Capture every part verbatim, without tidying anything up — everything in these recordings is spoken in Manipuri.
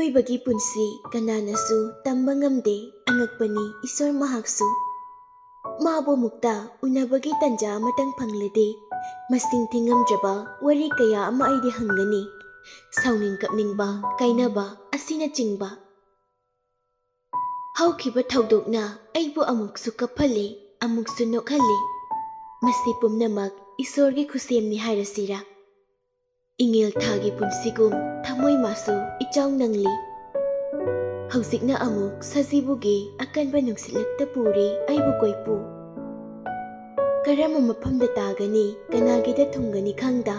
ꯃꯤꯑꯣꯏꯕꯒꯤ ꯄꯨꯟꯁꯤ ꯀꯅꯥꯅꯁꯨ ꯇꯝꯕ ꯉꯝꯗꯦ, ꯑꯉꯛꯄꯅꯤ ꯏꯁꯣꯔ ꯃꯍꯥꯛꯁꯨ꯫ ꯃꯥꯕꯨ ꯑꯃꯨꯛꯇ ꯎꯅꯕꯒꯤ ꯇꯟꯖꯥ ꯑꯃꯇꯪ ꯐꯪꯂꯗꯤ, ꯃꯁꯤꯡ ꯊꯤꯉꯝꯗ꯭ꯔꯕ ꯋꯥꯔꯤ ꯀꯌꯥ ꯑꯃ ꯑꯩꯗꯤ ꯍꯪꯒꯅꯤ꯫ ꯁꯥꯎꯅꯤꯡ ꯀꯞꯅꯤꯡꯕ, ꯀꯥꯏꯅꯕ ꯑꯁꯤꯅꯆꯤꯡꯕ꯫ ꯍꯧꯈꯤꯕ ꯊꯧꯗꯣꯛꯅ ꯑꯩꯕꯨ ꯑꯃꯨꯛꯁꯨ ꯀꯞꯍꯜꯂꯤ, ꯑꯃꯨꯛꯁꯨ ꯅꯣꯛꯍꯜꯂꯤ꯫ ꯃꯁꯤ ꯄꯨꯝꯅꯃꯛ ꯏꯁꯣꯔꯒꯤ ꯈꯨꯠꯁꯦꯝꯅꯤ ꯍꯥꯏꯔꯁꯤꯔꯥ? ꯏꯉꯦꯜ ꯊꯥꯒꯤ ꯄꯨꯟꯁꯤꯒꯨꯝ ꯊꯃꯣꯏ ꯃꯥꯁꯨ ꯏꯆꯥꯎ ꯅꯪꯂꯤ꯫ ꯍꯧꯖꯤꯛꯅ ꯑꯃꯨꯛ ꯁꯖꯤꯕꯨꯒꯤ ꯑꯀꯟꯕ ꯅꯨꯡꯁꯤꯠꯂꯛꯇ ꯄꯨꯔꯤ ꯑꯩꯕꯨ ꯀꯣꯏꯄꯨ꯫ ꯀꯔꯝꯕ ꯃꯐꯝꯗ ꯇꯥꯒꯅꯤ, ꯀꯅꯥꯒꯤꯗ ꯊꯨꯡꯒꯅꯤ ꯈꯪꯗ꯫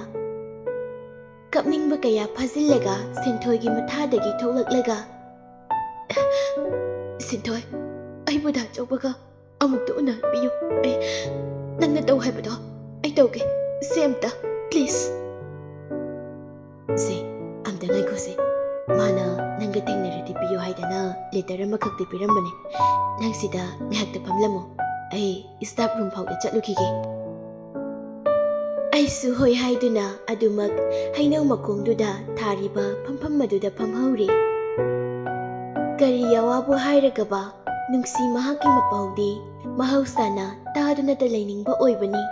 ꯀꯞꯅꯤꯡꯕ ꯀꯌꯥ ꯐꯥꯖꯤꯜꯂꯒ ꯁꯤꯟꯊꯣꯏꯒꯤ ꯃꯊꯥꯗꯒꯤ ꯊꯣꯛꯂꯛꯂꯒ, "ꯁꯤꯟꯊꯣꯏ, ꯑꯩꯕꯨ ꯗꯥ ꯆꯧꯕꯒ ꯑꯃꯨꯛꯇ ꯎꯅꯍꯟꯕꯤꯌꯨ꯫ ꯑꯩ, ꯅꯪꯅ ꯇꯧ ꯍꯥꯏꯕꯗꯣ ꯑꯩ ꯇꯧꯒꯦ꯫ ꯁꯦ ꯑꯝꯇ, please꯫" "ꯁꯦ, ꯑꯝꯇ ꯉꯥꯏꯈꯣꯁꯦ꯫ ꯃꯥꯅ ꯅꯪꯒ ꯊꯦꯡꯅꯔꯗꯤ ꯄꯤꯌꯨ ꯍꯥꯏꯗꯅ letter ꯑꯃꯈꯛꯇꯤ ꯄꯤꯔꯝꯕꯅꯦ꯫ ꯅꯪ ꯁꯤꯗ ꯉꯥꯏꯍꯥꯛꯇ ꯐꯝꯂꯝꯃꯣ꯫ ꯑꯩ staff room ꯐꯥꯎꯗ ꯆꯠꯂꯨꯈꯤꯒꯦ꯫" ꯑꯩꯁꯨ ꯍꯣꯏ ꯍꯥꯏꯗꯨꯅ ꯑꯗꯨꯃꯛ ꯍꯩꯅꯧ ꯃꯈꯣꯡꯗꯨꯗ ꯊꯥꯔꯤꯕ ꯐꯝꯐꯝ ꯑꯗꯨꯗ ꯐꯝꯍꯧꯔꯦ꯫ ꯀꯔꯤ ꯌꯥꯋꯥꯕꯨ ꯍꯥꯏꯔꯒꯕ, ꯅꯨꯡꯁꯤ ꯃꯍꯥꯛꯀꯤ ꯃꯄꯥꯎꯗꯤ ꯃꯍꯧꯁꯥꯅ ꯇꯥꯗꯨꯅꯇ ꯂꯩꯅꯤꯡꯕ ꯑꯣꯏꯕꯅꯤ꯫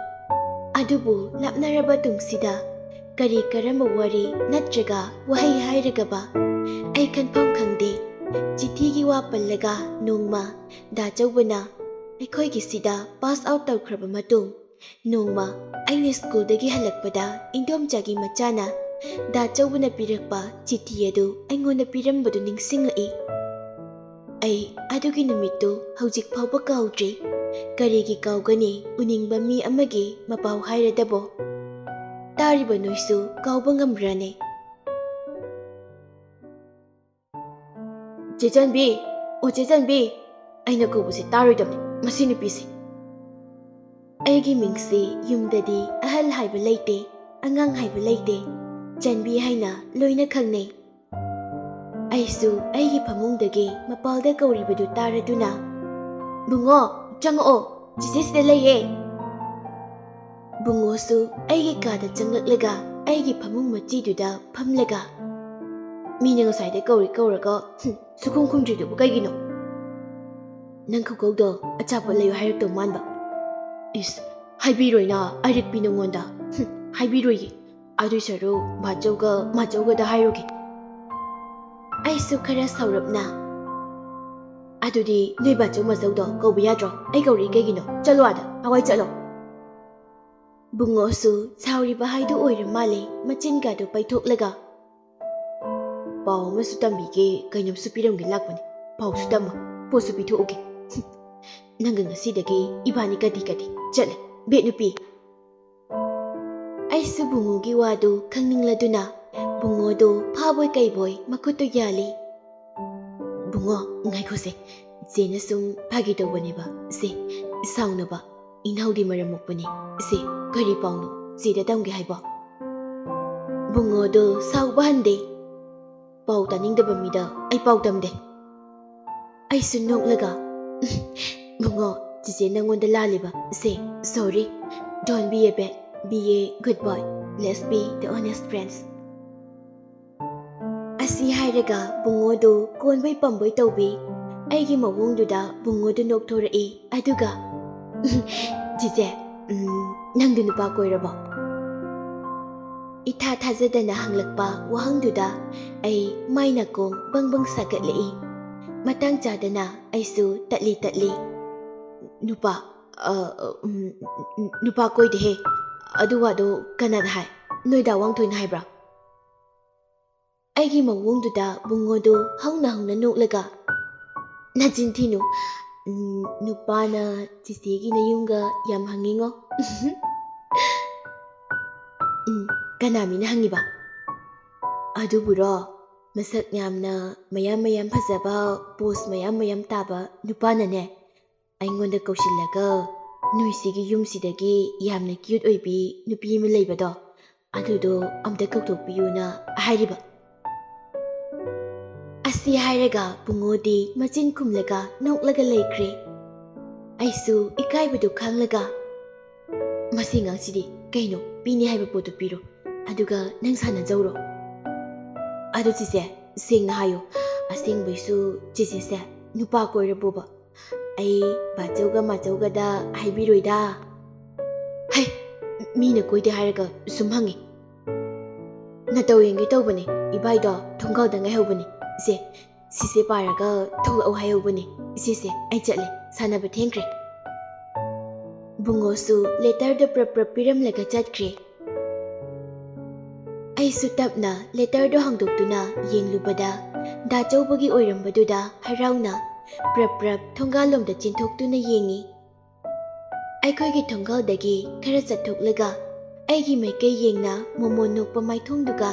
ꯑꯗꯨꯕꯨ ꯂꯥꯞꯅꯔꯕ ꯇꯨꯡꯁꯤꯗ ꯀꯔꯤ ꯀꯔꯝꯕ ꯋꯥꯔꯤ ꯅꯠꯇ꯭ꯔꯒ ꯋꯥꯍꯩ ꯍꯥꯏꯔꯒꯕ, ꯑꯩ ꯈꯟꯐꯝ ꯈꯪꯗꯦ꯫ ꯆꯤꯊꯤꯒꯤ ꯋꯥ ꯄꯜꯂꯒ ꯅꯣꯡꯃ ꯗꯥ ꯆꯧꯕꯅ ꯑꯩꯈꯣꯏꯒꯤꯁꯤꯗ pass out ꯇꯧꯈ꯭ꯔꯕ ꯃꯇꯨꯡ, ꯅꯣꯡꯃ ꯑꯩꯅ ꯁ꯭ꯀꯨꯜꯗꯒꯤ ꯍꯜꯂꯛꯄꯗ ꯏꯟꯗꯣꯝꯆꯥꯒꯤ ꯃꯆꯥꯅ ꯗꯥ ꯆꯧꯕꯅ ꯄꯤꯔꯛꯄ ꯆꯤꯊꯤ ꯑꯗꯨ ꯑꯩꯉꯣꯟꯗ ꯄꯤꯔꯝꯕꯗꯨ ꯅꯤꯡꯁꯤꯡꯂꯛꯏ꯫ ꯑꯩ ꯑꯗꯨꯒꯤ ꯅꯨꯃꯤꯠꯇꯨ ꯍꯧꯖꯤꯛ ꯐꯥꯎꯕ ꯀꯥꯎꯗ꯭ꯔꯤ꯫ ꯀꯔꯤꯒꯤ ꯀꯥꯎꯒꯅꯤ, ꯎꯅꯤꯡꯕ ꯃꯤ ꯑꯃꯒꯤ ꯃꯄꯥꯎ ꯍꯥꯏꯔꯗꯕꯣ? ꯇꯥꯔꯤꯕ ꯅꯣꯏꯁꯨ ꯀꯥꯎꯕ ꯉꯝꯕ꯭ꯔꯅꯦ? "ꯆꯦ ꯆꯟꯕꯤ, ꯑꯣ ꯆꯦ ꯆꯟꯕꯤ, ꯑꯩꯅ ꯀꯧꯕꯁꯦ ꯇꯥꯔꯣꯏꯗꯕꯅꯤ ꯃꯁꯤ ꯅꯨꯄꯤꯁꯦ꯫" ꯑꯩꯒꯤ ꯃꯤꯡꯁꯤ ꯌꯨꯝꯗꯗꯤ ꯑꯍꯜ ꯍꯥꯏꯕ ꯂꯩꯇꯦ, ꯑꯉꯥꯡ ꯍꯥꯏꯕ ꯂꯩꯇꯦ, ꯆꯟꯕꯤ ꯍꯥꯏꯅ ꯂꯣꯏꯅ ꯈꯪꯅꯩ꯫ ꯑꯩꯁꯨ ꯑꯩꯒꯤ ꯐꯃꯨꯡꯗꯒꯤ ꯃꯄꯥꯜꯗ ꯀꯧꯔꯤꯕꯗꯨ ꯇꯥꯔꯗꯨꯅ, "ꯕꯨꯡꯉꯣ, ꯆꯪꯉꯛꯑꯣ, ꯆꯤꯆꯦ ꯁꯤꯗ ꯂꯩꯌꯦ꯫" ꯕꯨꯡꯉꯣꯁꯨ ꯑꯩꯒꯤ ꯀꯥꯗ ꯆꯪꯂꯛꯂꯒ ꯑꯩꯒꯤ ꯐꯃꯨꯡ ꯃꯆꯤꯗꯨꯗ ꯐꯝꯂꯒ, ꯃꯤꯅ ꯉꯁꯥꯏꯗꯩ ꯀꯧꯔꯤ ꯀꯧꯔꯒ, ꯍꯨꯝ, ꯁꯨꯈꯨꯝ ꯈꯨꯝꯗ꯭ꯔꯤꯗꯨꯕꯨ ꯀꯩꯒꯤꯅꯣ? ꯅꯪ ꯈꯨꯀꯧꯗꯣ ꯑꯆꯥꯄꯣꯠ ꯂꯩꯌꯨ ꯍꯥꯏꯔꯛꯇꯧ ꯃꯥꯟꯕ꯫ ꯏꯁ, ꯍꯥꯏꯕꯤꯔꯣꯏꯅ, ꯑꯔꯤꯛꯄꯤ ꯅꯉꯣꯟꯗ꯫ ꯍꯨꯝ, ꯍꯥꯏꯕꯤꯔꯣꯏꯌꯦ꯫ ꯑꯗꯨꯏ ꯁꯔꯨꯛ ꯕꯥꯆꯧꯒ ꯃꯥꯆꯧꯒꯗ ꯍꯥꯏꯔꯨꯒꯦ꯫ ꯑꯩꯁꯨ ꯈꯔ ꯁꯧꯔꯞꯅ, "ꯑꯗꯨꯗꯤ ꯅꯣꯏ ꯕꯥꯆꯧ ꯃꯥꯆꯧꯗꯣ ꯀꯧꯕ ꯌꯥꯗ꯭ꯔꯣ? ꯑꯩ ꯀꯧꯔꯛꯏ ꯀꯩꯒꯤꯅꯣ? ꯆꯠꯂꯣ ꯑꯥꯗ, ꯑꯋꯥꯏ ꯆꯠꯂꯣ!" ꯕꯨꯡꯉꯣꯁꯨ ꯁꯥꯎꯔꯤꯕ ꯍꯥꯏꯗꯨ ꯑꯣꯏꯔ ꯃꯥꯜꯂꯦ, ꯃꯆꯤꯟꯒꯗꯨ ꯄꯩꯊꯣꯛꯂꯒ, "ꯄꯥꯎ ꯑꯃꯁꯨ ꯇꯝꯕꯤꯒꯦ, ꯀꯩꯅꯣꯝꯁꯨ ꯄꯤꯔꯝꯒꯦ ꯂꯥꯛꯄꯅꯦ꯫ ꯄꯥꯎꯁꯨ ꯇꯝꯃꯣ, ꯄꯣꯠꯁꯨ ꯄꯤꯊꯣꯛꯎꯒꯦ꯫ ꯅꯪꯒ ꯉꯁꯤꯗꯒꯤ ꯏꯕꯥꯅꯤ ꯀꯗꯤ ꯀꯗꯤ꯫ ꯆꯠꯂꯦ, ꯕꯦꯠ ꯅꯨꯄꯤ!" ꯑꯩꯁꯨ ꯕꯨꯡꯉꯣꯒꯤ ꯋꯥꯗꯨ ꯈꯪꯅꯤꯡꯂꯗꯨꯅ ꯕꯨꯡꯉꯣꯗꯨ ꯐꯥꯕꯣꯏ ꯀꯩꯕꯣꯏ ꯃꯈꯨꯠꯇꯨ ꯌꯥꯜꯂꯤ꯫ "ꯕꯨꯡꯉꯣ, ꯉꯥꯏꯈꯣꯁꯦ, ꯆꯦꯅ ꯁꯨꯝ ꯐꯥꯒꯤ ꯇꯧꯕꯅꯦꯕ ꯁꯦ, ꯁꯥꯎꯅꯕ꯫ ꯏꯅꯥꯎꯗꯤ ꯃꯔꯝ ꯃꯣꯛꯄꯅꯦ ꯁꯦ, ꯀꯔꯤ ꯄꯥꯎꯅꯣ ꯆꯦꯗ ꯇꯝꯒꯦ ꯍꯥꯏꯕꯣ?" ꯕꯨꯡꯉꯣꯗꯨ ꯁꯥꯎꯕ ꯍꯟꯗꯦ꯫ "ꯄꯥꯎ ꯇꯥꯅꯤꯡꯗꯕ ꯃꯤꯗ ꯑꯩ ꯄꯥꯎ ꯇꯝꯗꯦ꯫" ꯑꯩꯁꯨ ꯅꯣꯛꯂꯒ, "ꯕꯨꯡꯉꯣ, ꯆꯤꯆꯦ ꯅꯪꯉꯣꯟꯗ ꯂꯥꯜꯂꯤꯕ ꯁꯦ, sorry, don't be a bad, be a good boy, let's be the honest friends." ꯑꯁꯤ ꯍꯥꯏꯔꯒ ꯕꯨꯡꯉꯣꯗꯨ ꯀꯣꯟꯕꯣꯏ ꯄꯝꯕꯣꯏ ꯇꯧꯕꯤ꯫ ꯑꯩꯒꯤ ꯃꯑꯣꯡꯗꯨꯗ ꯕꯨꯡꯉꯣꯗꯨ ꯅꯣꯛꯊꯣꯔꯛꯏ꯫ ꯑꯗꯨꯒ, "ꯆꯤꯆꯦ, ꯎꯝ, ꯅꯪꯗꯨ ꯅꯨꯄꯥ ꯀꯣꯏꯔꯕꯣ?" ꯏꯊꯥ ꯊꯥꯖꯗꯅ ꯍꯪꯂꯛꯄ ꯋꯥꯍꯪꯗꯨꯗ ꯑꯩ ꯃꯥꯏ ꯅꯥꯀꯣꯡ ꯕꯪ ꯕꯪ ꯁꯥꯒꯠꯂꯛꯏ꯫ ꯃꯇꯥꯡ ꯆꯥꯗꯅ ꯑꯩꯁꯨ ꯇꯠꯂꯤ ꯇꯠꯂꯤ꯫ "ꯅꯨꯄꯥ, ꯑ, ꯎꯝ, ꯅꯨꯄꯥ ꯀꯣꯏꯗꯦꯍꯦ꯫ ꯑꯗꯨ ꯋꯥꯗꯣ ꯀꯅꯥꯅ ꯍꯥꯏ? ꯅꯣꯏꯗꯥ ꯋꯥꯡꯊꯣꯏꯅ ꯍꯥꯏꯕ꯭ꯔꯥ?" ꯑꯩꯒꯤ ꯃꯑꯣꯡꯗꯨꯗ ꯕꯨꯡꯉꯣꯗꯨ ꯍꯧꯅ ꯍꯧꯅ ꯅꯣꯛꯂꯒ, "ꯅꯆꯤꯟ ꯊꯤꯅꯨ꯫ ꯎꯝ, ꯅꯨꯄꯥꯅ ꯆꯤꯆꯦꯒꯤ ꯅꯌꯨꯝꯒ ꯌꯥꯝ ꯍꯪꯉꯤꯉꯣ꯫" "ꯎꯝ, ꯀꯅꯥ ꯃꯤꯅ ꯍꯪꯉꯤꯕ?" "ꯑꯗꯨꯕꯨꯔꯣ, ꯃꯁꯛ ꯌꯥꯝꯅ ꯃꯌꯥꯝ ꯃꯌꯥꯝ ꯐꯖꯕ, ꯄꯣꯁ ꯃꯌꯥꯝ ꯃꯌꯥꯝ ꯇꯥꯕ ꯅꯨꯄꯥꯅꯅꯦ, ꯑꯩꯉꯣꯟꯗ ꯀꯧꯁꯤꯜꯂꯒ, 'ꯅꯣꯏꯁꯤꯒꯤ ꯌꯨꯝꯁꯤꯗꯒꯤ ꯌꯥꯝꯅ ꯀ꯭ꯌꯨꯠ ꯑꯣꯏꯕꯤ ꯅꯨꯄꯤ ꯑꯃ ꯂꯩꯕꯗꯣ, ꯑꯗꯨꯗꯣ ꯑꯝꯇ ꯀꯧꯊꯣꯛꯄꯤꯌꯨꯅ' ꯍꯥꯏꯔꯤꯕ꯫" ꯑꯁꯤ ꯍꯥꯏꯔꯒ ꯕꯨꯡꯉꯣꯗꯤ ꯃꯆꯤꯟ ꯈꯨꯝꯂꯒ ꯅꯣꯛꯂꯒ ꯂꯩꯈ꯭ꯔꯦ꯫ ꯑꯩꯁꯨ ꯏꯀꯥꯏꯕꯗꯨ ꯈꯥꯡꯂꯒ, "ꯃꯁꯤ ꯑꯉꯥꯡꯁꯤꯗꯤ ꯀꯩꯅꯣ, ꯄꯤꯅꯤ ꯍꯥꯏꯕ ꯄꯣꯠꯇꯨ ꯄꯤꯔꯣ, ꯑꯗꯨꯒ ꯅꯪ ꯁꯥꯟꯅꯖꯧꯔꯣ꯫" ꯑꯗꯨ ꯆꯤꯆꯦ, ꯁꯦꯡꯅ ꯍꯥꯏꯌꯨ, ꯑꯁꯦꯡꯕꯩꯁꯨ ꯆꯤꯆꯦꯁꯦ ꯅꯨꯄꯥ ꯀꯣꯏꯔꯕꯣꯕ? ꯑꯩ ꯕꯥꯆꯧꯒ ꯃꯥꯆꯧꯒꯗ ꯍꯥꯏꯕꯤꯔꯣꯏꯗ꯫ ꯍꯩ, ꯃꯤꯅ ꯀꯣꯏꯗꯦ ꯍꯥꯏꯔꯒ ꯁꯨꯝ ꯍꯪꯉꯤ꯫ ꯅꯇꯧ ꯌꯦꯡꯒꯦ ꯇꯧꯕꯅꯦ, ꯏꯕꯥꯏꯗꯣ ꯊꯣꯡꯒꯥꯜꯗ ꯉꯥꯏꯍꯧꯕꯅꯦ꯫ ꯏꯆꯦ, ꯁꯤꯁꯦ ꯄꯥꯔꯒ ꯊꯣꯛꯂꯛꯑꯣ ꯍꯥꯏꯍꯧꯕꯅꯦ꯫ ꯏꯆꯦꯁꯦ, ꯑꯩ ꯆꯠꯂꯦ, ꯁꯥꯟꯅꯕ ꯊꯦꯡꯈ꯭ꯔꯦ꯫ ꯕꯨꯡꯉꯣꯁꯨ ꯂꯦꯇꯔꯗꯣ ꯄ꯭ꯔꯞ ꯄ꯭ꯔꯞ ꯄꯤꯔꯝꯂꯒ ꯆꯠꯈ꯭ꯔꯦ꯫ ꯑꯩꯁꯨ ꯇꯞꯅ ꯂꯦꯇꯔꯗꯣ ꯍꯥꯡꯗꯣꯛꯇꯨꯅ ꯌꯦꯡꯂꯨꯕꯗ, ꯗꯥꯆꯧꯕꯒꯤ ꯑꯣꯏꯔꯝꯕꯗꯨꯗ ꯍꯔꯥꯎꯅ ꯄ꯭ꯔꯞ ꯄ꯭ꯔꯞ ꯊꯣꯡꯒꯥꯜꯂꯣꯝꯗ ꯆꯦꯟꯊꯣꯛꯇꯨꯅ ꯌꯦꯡꯉꯤ꯫ ꯑꯩꯈꯣꯏꯒꯤ ꯊꯣꯡꯒꯥꯜꯗꯒꯤ ꯈꯔ ꯆꯠꯊꯣꯛꯂꯒ ꯑꯩꯒꯤ ꯃꯥꯏꯀꯩ ꯌꯦꯡꯅ ꯃꯣꯃꯣꯟ ꯅꯣꯛꯄ ꯃꯥꯏꯊꯣꯡꯗꯨꯒ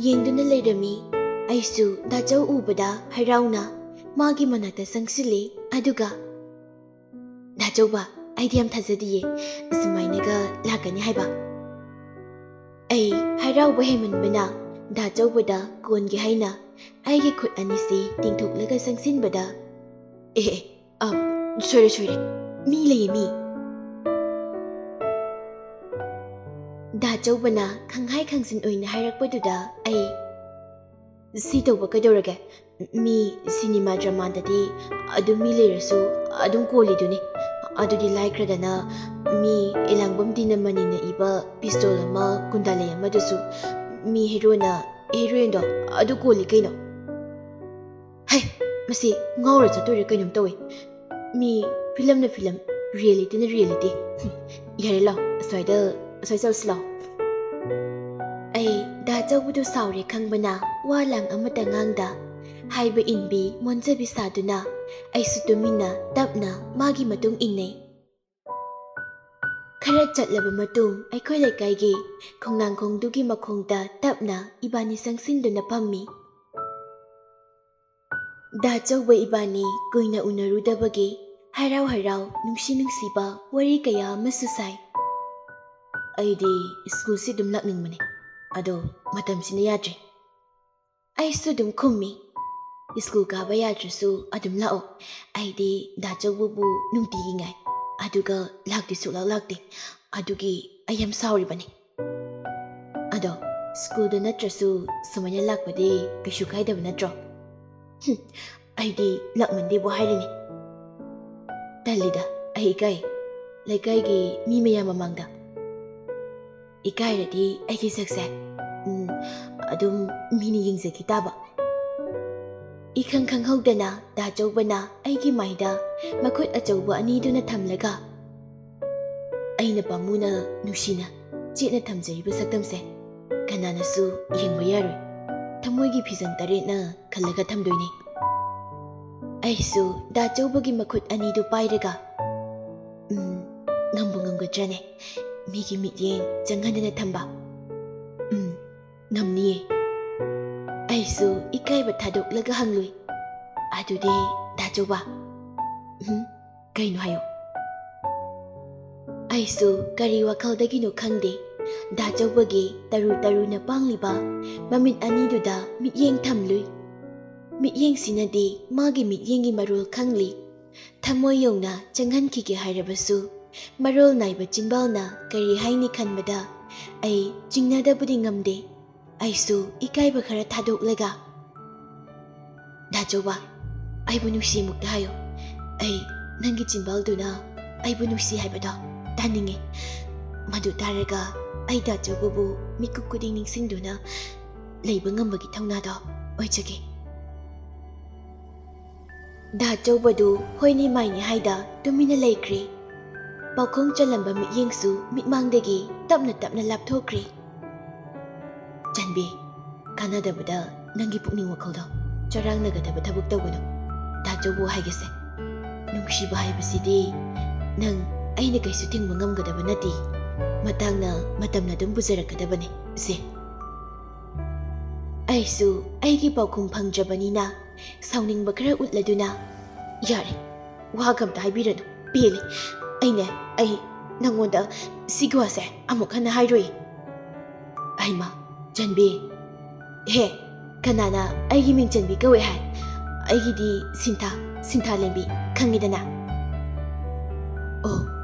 ꯌꯦꯡꯗꯨꯅ ꯂꯩꯔꯝꯃꯤ꯫ ꯑꯩꯁꯨ ꯗꯥꯆꯧ ꯎꯕꯗ ꯍꯔꯥꯎꯅ ꯃꯥꯒꯤ ꯃꯅꯥꯛꯇ ꯆꯪꯁꯤꯜꯂꯤ꯫ ꯑꯗꯨꯒ, "ꯗꯥꯆꯧꯕ, ꯑꯩꯗꯤ ꯌꯥꯝ ꯊꯥꯖꯗꯤꯌꯦ, ꯑꯁꯨꯃꯥꯏꯅꯒ ꯂꯥꯛꯀꯅꯤ ꯍꯥꯏꯕ꯫" ꯑꯩ ꯍꯔꯥꯎꯕ ꯍꯦꯟꯃꯟꯕꯅ ꯗꯥꯆꯧꯕꯗ ꯀꯣꯟꯒꯦ ꯍꯥꯏꯅ ꯑꯩꯒꯤ ꯈꯨꯠ ꯑꯅꯤꯁꯤ ꯇꯤꯡꯊꯣꯛꯂꯒ ꯆꯪꯁꯤꯟꯕꯗ, "ꯑꯦ, ꯑꯦ, ꯑ, ꯁꯣꯏꯔꯦ, ꯁꯣꯏꯔꯦ, ꯃꯤ ꯂꯩꯌꯦ, ꯃꯤ꯫" ꯗꯥꯆꯧꯕꯅ ꯈꯪꯍꯥꯏ ꯈꯪꯖꯤꯟ ꯑꯣꯏꯅ ꯍꯥꯏꯔꯛꯄꯗꯨꯗ ꯑꯩ, "ꯁꯤ ꯇꯧꯕ ꯀꯩꯗꯧꯔꯒꯦ? ꯃꯤ ꯁꯤꯅꯦꯃꯥ ꯗ꯭ꯔꯃꯥꯗꯗꯤ ꯑꯗꯨꯝ ꯃꯤ ꯂꯩꯔꯁꯨ ꯑꯗꯨꯝ ꯀꯣꯜꯂꯤꯗꯨꯅꯤ꯫ ꯑꯗꯨꯗꯤ ꯂꯥꯏꯈ꯭ꯔꯗꯅ ꯃꯤ ꯏꯂꯥꯡꯕꯝ ꯗꯤꯅꯃꯅꯤꯅ ꯏꯕ ꯄꯤꯁꯇꯣꯜ ꯑꯃ ꯒꯨꯟꯗꯥꯂꯩ ꯑꯃꯗꯨꯁꯨ ꯃꯤ ꯍꯦꯔꯣꯅ, ꯍꯦꯔꯣꯏꯟꯗꯣ ꯑꯗꯨ ꯀꯣꯜꯂꯤ ꯀꯩꯅꯣ?" ꯍꯩ, ꯃꯁꯤ ꯉꯥꯎꯔ ꯆꯠꯇꯣꯏꯔꯥ ꯀꯩꯅꯣꯝ ꯇꯧꯏ꯫ ꯃꯤ ꯐꯤꯂꯝꯅ ꯐꯤꯂꯝ, ꯔꯤꯌꯦꯂꯤꯇꯤꯅ ꯔꯤꯌꯦꯂꯤꯇꯤ꯫ ꯌꯥꯔꯦ, ꯂꯥꯎ, ꯑꯁ꯭ꯋꯥꯏꯗ, ꯑꯁ꯭ꯋꯥꯏ ꯆꯠꯂꯁꯤ ꯂꯥꯎ꯫ ꯑꯩ ꯗꯥ ꯆꯧꯕꯗꯨ ꯁꯥꯎꯔꯦ ꯈꯪꯕꯅ ꯋꯥ ꯂꯥꯡ ꯑꯃꯠꯇ ꯉꯥꯡꯗ, ꯍꯥꯏꯕ ꯏꯟꯕꯤ ꯃꯣꯟꯖꯕꯤ ꯁꯥꯗꯨꯅ ꯑꯩꯁꯨ ꯇꯨꯃꯤꯟꯅ ꯇꯞꯅ ꯃꯥꯒꯤ ꯃꯇꯨꯡ ꯏꯟꯅꯩ꯫ ꯈꯔ ꯆꯠꯂꯕ ꯃꯇꯨꯡ ꯑꯩꯈꯣꯏ ꯂꯩꯀꯥꯏꯒꯤ ꯈꯣꯡꯅꯥꯡꯈꯣꯡꯗꯨꯒꯤ ꯃꯈꯣꯡꯗ ꯇꯞꯅ ꯏꯕꯥꯅꯤ ꯆꯪꯁꯤꯟꯗꯨꯅ ꯐꯝꯃꯤ꯫ ꯗꯥ ꯆꯧꯕ ꯏꯕꯥꯅꯤ ꯀꯨꯏꯅ ꯎꯅꯔꯨꯗꯕꯒꯤ ꯍꯔꯥꯎ ꯍꯔꯥꯎ, ꯅꯨꯡꯁꯤ ꯅꯨꯡꯁꯤꯕ ꯋꯥꯔꯤ ꯀꯌꯥ ꯑꯃꯁꯨ ꯁꯥꯏ꯫ "ꯑꯩꯗꯤ ꯁ꯭ꯀꯨꯜꯁꯤ ꯑꯗꯨꯝ ꯂꯥꯛꯅꯤꯡꯕꯅꯦ, ꯑꯗꯣ ꯃꯇꯝꯁꯤꯅ ꯌꯥꯗ꯭ꯔꯦ꯫" ꯑꯩꯁꯨ ꯑꯗꯨꯝ ꯈꯨꯝꯃꯤ, "ꯁ꯭ꯀꯨꯜ ꯀꯥꯕ ꯌꯥꯗ꯭ꯔꯁꯨ ꯑꯗꯨꯝ ꯂꯥꯛꯑꯣ, ꯑꯩꯗꯤ ꯗꯥ ꯆꯧꯕꯕꯨ ꯅꯨꯡꯇꯤꯒꯤ ꯉꯥꯏ, ꯑꯗꯨꯒ ꯂꯥꯛꯇꯤ ꯁꯨꯛꯂꯥꯛ ꯂꯥꯛꯇꯦ, ꯑꯗꯨꯒꯤ ꯑꯩ ꯌꯥꯝ ꯁꯥꯎꯔꯤꯕꯅꯤ꯫ ꯑꯗꯣ ꯁ꯭ꯀꯨꯜꯗ ꯅꯠꯇ꯭ꯔꯁꯨ ꯁꯨꯃꯥꯏꯅ ꯂꯥꯛꯄꯗꯤ ꯀꯩꯁꯨ ꯀꯥꯏꯗꯕ ꯅꯠꯇ꯭ꯔꯣ? ꯍꯨꯝ, ꯑꯩꯗꯤ ꯂꯥꯛꯃꯟꯗꯦꯕꯨ ꯍꯥꯏꯔꯤꯅꯤ꯫ ꯇꯜꯂꯤꯗ, ꯑꯩ ꯏꯀꯥꯏ꯫ ꯂꯩꯀꯥꯏꯒꯤ ꯃꯤ ꯃꯌꯥꯝ ꯃꯃꯥꯡꯗ ꯏꯀꯥꯏꯔꯗꯤ ꯑꯩꯒꯤ ꯁꯛꯁꯦ, ꯎꯝ, ꯑꯗꯨꯝ ꯃꯤꯅ ꯌꯦꯡꯖꯈꯤ ꯇꯥꯕ꯫ ꯏꯈꯪ ꯈꯪꯍꯧꯗꯅ ꯗꯥ ꯆꯧꯕꯅ ꯑꯩꯒꯤ ꯃꯥꯏꯗ ꯃꯈꯨꯠ ꯑꯆꯧꯕ ꯑꯅꯤꯗꯨꯅ ꯊꯝꯂꯒ, ꯑꯩꯅ ꯄꯥꯝꯃꯨꯅ ꯅꯨꯡꯁꯤꯅ ꯆꯦꯠꯅ ꯊꯝꯖꯔꯤꯕ ꯁꯛꯇꯝꯁꯦ ꯀꯅꯥꯅꯁꯨ ꯌꯦꯡꯕ ꯌꯥꯔꯣꯏ꯫ ꯊꯃꯣꯏꯒꯤ ꯐꯤꯖꯪ ꯇꯔꯦꯠꯅ ꯈꯜꯂꯒ ꯊꯝꯗꯣꯏꯅꯤ꯫ ꯑꯩꯁꯨ ꯗꯥ ꯆꯧꯕꯒꯤ ꯃꯈꯨꯠ ꯑꯅꯤꯗꯨ ꯄꯥꯏꯔꯒ, "ꯎꯝ, ꯉꯝꯕꯨ ꯉꯝꯒꯗ꯭ꯔꯅꯦ? ꯃꯤꯒꯤ ꯃꯤꯠꯌꯦꯡ ꯆꯪꯍꯟꯗꯅ ꯊꯝꯕ?" "ꯎꯝ, ꯉꯝꯅꯤꯌꯦ?" ꯑꯩꯁꯨ ꯏꯀꯥꯏꯕ ꯊꯥꯗꯣꯛꯂꯒ ꯍꯪꯂꯨꯏ꯫ "ꯑꯗꯨꯗꯤ ꯗꯥ ꯆꯧꯕ?" "ꯎꯝ, ꯀꯩꯅꯣ ꯍꯥꯏꯌꯨ?" ꯑꯩꯁꯨ ꯀꯔꯤ ꯋꯥꯈꯜꯗꯒꯤꯅꯣ ꯈꯪꯗꯦ, ꯗꯥ ꯆꯧꯕꯒꯤ ꯇꯔꯨ ꯇꯔꯨꯅ ꯄꯥꯡꯂꯤꯕ ꯃꯃꯤꯠ ꯑꯅꯤꯗꯨꯗ ꯃꯤꯠꯌꯦꯡ ꯊꯝꯂꯨꯏ꯫ ꯃꯤꯠꯌꯦꯡꯁꯤꯅꯗꯤ ꯃꯥꯒꯤ ꯃꯤꯠꯌꯦꯡꯒꯤ ꯃꯔꯣꯜ ꯈꯪꯂꯤ꯫ ꯊꯃꯣꯏ ꯌꯧꯅ ꯆꯪꯍꯟꯈꯤꯒꯦ ꯍꯥꯏꯔꯕꯁꯨ, ꯃꯔꯣꯜ ꯅꯥꯏꯕ ꯆꯤꯟꯕꯥꯜꯅ ꯀꯔꯤ ꯍꯥꯏꯅꯤ ꯈꯟꯕꯗ ꯑꯩ ꯆꯤꯡꯅꯗꯕꯗꯤ ꯉꯝꯗꯦ꯫ ꯑꯩꯁꯨ ꯏꯀꯥꯏꯕ ꯈꯔ ꯊꯥꯗꯣꯛꯂꯒ, "ꯗꯥ ꯆꯧꯕ, ꯑꯩꯕꯨ ꯅꯨꯡꯁꯤ ꯑꯃꯨꯛꯇ ꯍꯥꯏꯌꯨ꯫ ꯑꯩ ꯅꯪꯒꯤ ꯆꯤꯟꯕꯥꯜꯗꯨꯅ ꯑꯩꯕꯨ ꯅꯨꯡꯁꯤ ꯍꯥꯏꯕꯗꯣ ꯇꯥꯅꯤꯡꯉꯤ꯫ ꯃꯗꯨ ꯇꯥꯔꯒ ꯑꯩ ꯗꯥ ꯆꯧꯕꯕꯨ ꯃꯤꯀꯨꯞ ꯈꯨꯗꯤꯡ ꯅꯤꯡꯁꯤꯡꯗꯨꯅ ꯂꯩꯕ ꯉꯝꯕꯒꯤ ꯊꯧꯅꯥꯗꯣ ꯑꯣꯏꯖꯒꯦ꯫" ꯗꯥ ꯆꯧꯕꯗꯨ ꯍꯣꯏꯅꯤ ꯃꯥꯏꯅꯤ ꯍꯥꯏꯗ ꯇꯨꯃꯤꯟꯅ ꯂꯩꯈ꯭ꯔꯦ꯫ ꯄꯥꯎꯈꯣꯡ ꯆꯜꯂꯝꯕ ꯃꯤꯠꯌꯦꯡꯁꯨ ꯃꯤꯠꯃꯥꯡꯗꯒꯤ ꯇꯞꯅ ꯇꯞꯅ ꯂꯥꯞꯊꯣꯛꯈ꯭ꯔꯦ꯫ "ꯆꯟꯕꯤ, ꯀꯥꯟꯅꯗꯕꯗ ꯅꯪꯒꯤ ꯄꯨꯛꯅꯤꯡ ꯋꯥꯈꯜꯗꯣ ꯆꯔꯥꯡꯅꯒꯗꯕ ꯊꯕꯛ ꯇꯧꯒꯅꯨ꯫ ꯗꯥ ꯆꯧꯕ ꯍꯥꯏꯒꯦꯁꯦ, ꯅꯨꯡꯁꯤꯕ ꯍꯥꯏꯕꯁꯤꯗꯤ ꯅꯪ ꯑꯩꯅ ꯀꯩꯁꯨ ꯊꯤꯡꯕ ꯉꯝꯒꯗꯕ ꯅꯠꯇꯦ꯫ ꯃꯇꯥꯡꯅ ꯃꯇꯝꯅ ꯑꯗꯨꯝ ꯄꯨꯖꯔꯛꯀꯗꯕꯅꯦ ꯁꯦ꯫" ꯑꯩꯁꯨ ꯑꯩꯒꯤ ꯄꯥꯎꯈꯨꯝ ꯐꯪꯗ꯭ꯔꯕꯅꯤꯅ ꯁꯥꯎꯅꯤꯡꯕ ꯈꯔ ꯎꯠꯂꯗꯨꯅ, "ꯌꯥꯔꯦ, ꯋꯥꯒ ꯑꯝꯇ ꯍꯥꯏꯕꯤꯔꯅꯨ, ꯄꯦꯜꯂꯦ꯫ ꯑꯩꯅꯦ, ꯑꯩ ꯅꯪꯉꯣꯟꯗ ꯁꯤꯒꯤ ꯋꯥꯁꯦ ꯑꯃꯨꯛ ꯍꯟꯅ ꯍꯥꯏꯔꯣꯏ꯫" "ꯍꯩꯃꯥ, ꯆꯟꯕꯤ, ꯍꯦ, ꯀꯅꯥꯅ ꯑꯩꯒꯤ ꯃꯤꯡ ꯆꯟꯕꯤ ꯀꯧꯋꯦ ꯍꯥꯏ? ꯑꯩꯒꯤꯗꯤ ꯁꯤꯟꯊꯥ, ꯁꯤꯟꯊꯥ ꯂꯦꯝꯕꯤ, ꯈꯪꯉꯤꯗꯅ?" "ꯑꯣ,